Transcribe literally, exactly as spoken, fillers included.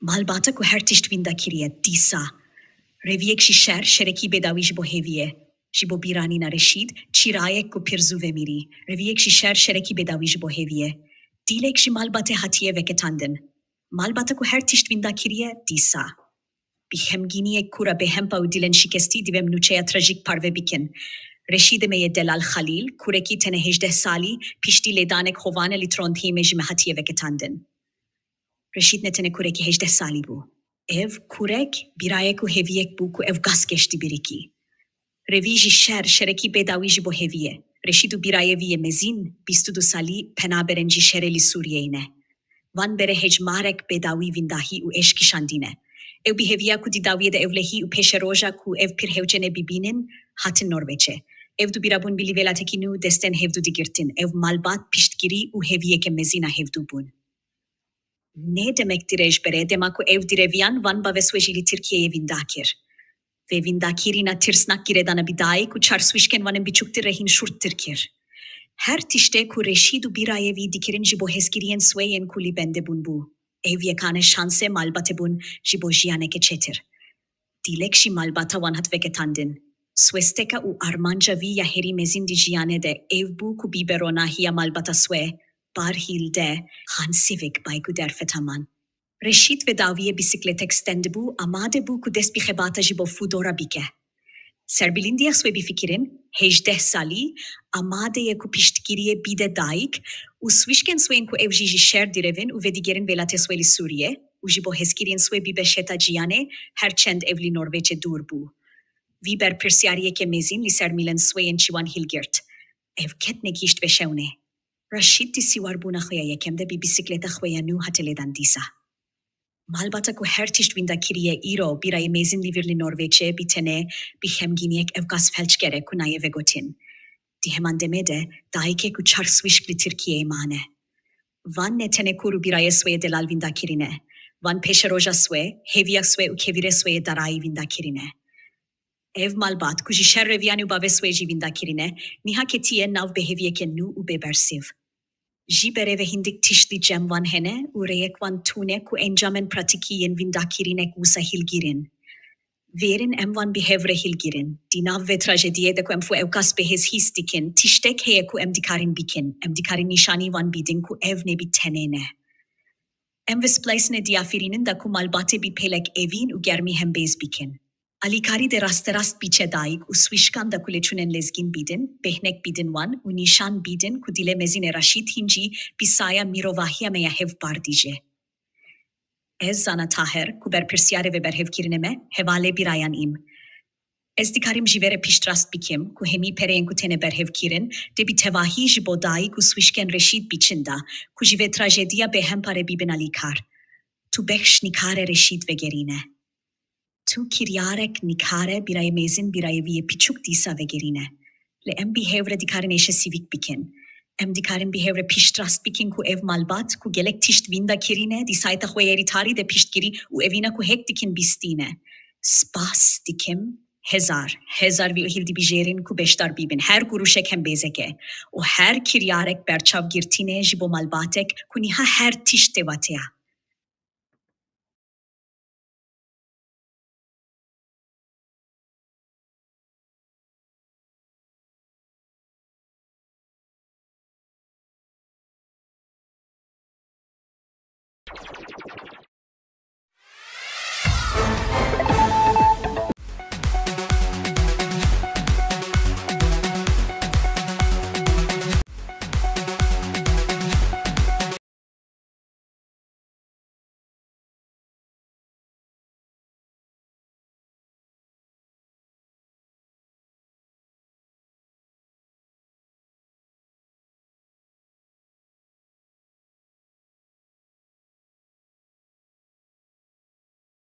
Malbata ku her tişt wînda kiriye, dîsa. Reviyek ji şer, şerekî bêdawî ji bo hêviyê. Ji bo bîranîna Reşîd, çîrayek ku pir zû vemirî. Reviyek ji şer, şerekî bêdawî ji bo hêviyê. Dîlek ji malbatê hatiye veketandin. Malbata ku her tişt wînda kiriye, dîsa. Bi xemgîniyek kûr a bêhempa û dilên şikestî divê em nûçeya trajîk parve bikin. Reşîdê me yê delal Xalîl, kurekî tenê hejdeh salî, piştî lêdanek hovane li trondhîmê ji me hatiye veketandin. Reşîd ne tenê kurekî hejdeh salî bû. Ev kurek bîrayek û hêviyek bû ku ev gas geştî birikî. Revî ji şer, şerekî bêdawî ji bo hêviyê. Reşîd û bîrayê vî yê mezin, bîst û du salî, penaberin ji şerê li Sûriyeyê ne. Van berê hejmarek bêdawî vîndahî û êş kişandîne. Ew bi hêviya ku di dawiyê de ewlehî û pêşeroja ku ev pir hewce ne bibînin, hatin Norveçê. Ev du bîra bûn bilî vêlatekî nû destên hevdû digirtin. Ev malbat piştgirî û hêviyeke mezin a hevdû bûn. Ne demek dirêj berê, dema ku ev direviyan van bavê swê jî li Tirkiyeyê vînda kir. Vê vîndakirîna tirsnak girêdana bi dayik û çar swişkên wan ên biçûktir re hîn şûrtir kir. Her tiştê ku Reşîd û bîrayê vî dikirin ji bo hezkiriyên swê yên ku li bendê bûn bû. Ev yekane şansê malbatê bûn ji bo jiyaneke çêtir. Dîlek jî malbata wan hat veketandin. Swesteka û armanca vî ya herî mezin di jiyanê de ev bû ku bîbe ronahiya malbata swê, bar hîl de, xan sivik bay ku derfeta man. Reşîd vê dawiyê bîsikletek stendibû, amade bû ku dest bi xebata ji bo fûdora bike. Serbilindiya swê bifikirin, hejdeh salî, amade ye ku piştgiriyê bide dayik û swişkên swên ku ev jî ji şer direvin û vedigerin welatê swê li Sûriye û ji bo hezkiriyên swê bibe şeta ciyanê, her çend ev li Norveçê dûr bû. Vî berpirsyariyeke mezin li ser milên swê yên çiwan hilgirt. Ev ket negihîşt vê şewnê. Reşîd di sîwarbûna xwe ya yekem de bi bîsikleta xwe ya nû hate lêdan dîsa. Malbata ku her tişt wînda kiriye îro, bîrayê mêzin li vir li Norveçê, bi tenê, bi xemgîniyek ev qas felç kere ku nayê vegotin. Di heman demê de, dayikek û çar swişk li Tirkiyeyê mane. Van ne tenê kûr û bîrayê swê yê delal wînda kirine. Van pêşeroja swê, hêviya swê û kevirê swê yê darayî wînda kirine. Ev malbat ku ji şer reviyan û bavê swê jî wînda kirine, niha ketiye nav bêhêviyeke nû û bêbersîv. Ji berê ve hindik tişt li cem wan hene û rêyek wan tune ku encamên pratîkî yên vîndakirînek wisa hilgirin. Vêrin em wan bi hev re hilgirin. Di nav vê trajediyê de ku em xwe ewqas bêhêz hîs dikin, tiştek heye ku em dikarin bikin. Em dikarin nîşanî wan bidin ku ev ne bi tenê ne. Em vê splaysinê diyafirînin da ku malbatê bi pêlek evîn û germî hembêz bikin. Alîkarî de rasterast biçe dayik û swişkan da ku lêçûnên lezgîn bidin, bêhnek bidin wan û nîşan bidin ku dilê mezînê Reşîd hîn jî bi saya mirovahiya me ya hevpar dijê. Ez Zana Taher, ku berpirsyarê vê berhevkirinê me, hevalê bîrayan im. Ez dikarim ji vê re piştrast bikim ku hemî pereyên ku têne berhevkirin, dê bi tevahî ji bo dayik û swişkên Reşîd biçin da, ku ji vê trajediya bêhempa re bibin alîkar. Tu bexş nikare Reşîd vegerîne. Tu kiryarek nikare bîrayê mêzin bîrayê vî yê piçûk dîsa vegerîne. Lê em bi hev re dikarin êşe sivik bikin. Em dikarin bi hev re piştrast bikin ku ev malbat ku gelek tişt wînda kirîne, di sayta xwe ya rîtarî de piştgirî û evîna ku hek dikin bistîne. Spas dikim, hezar, hezar vî hildibijêrin ku beşdar bibin. Her guruşek hembêzek e û her kiryarek berçavgirtin e ji bo malbatek ku niha her tişt tê wateya.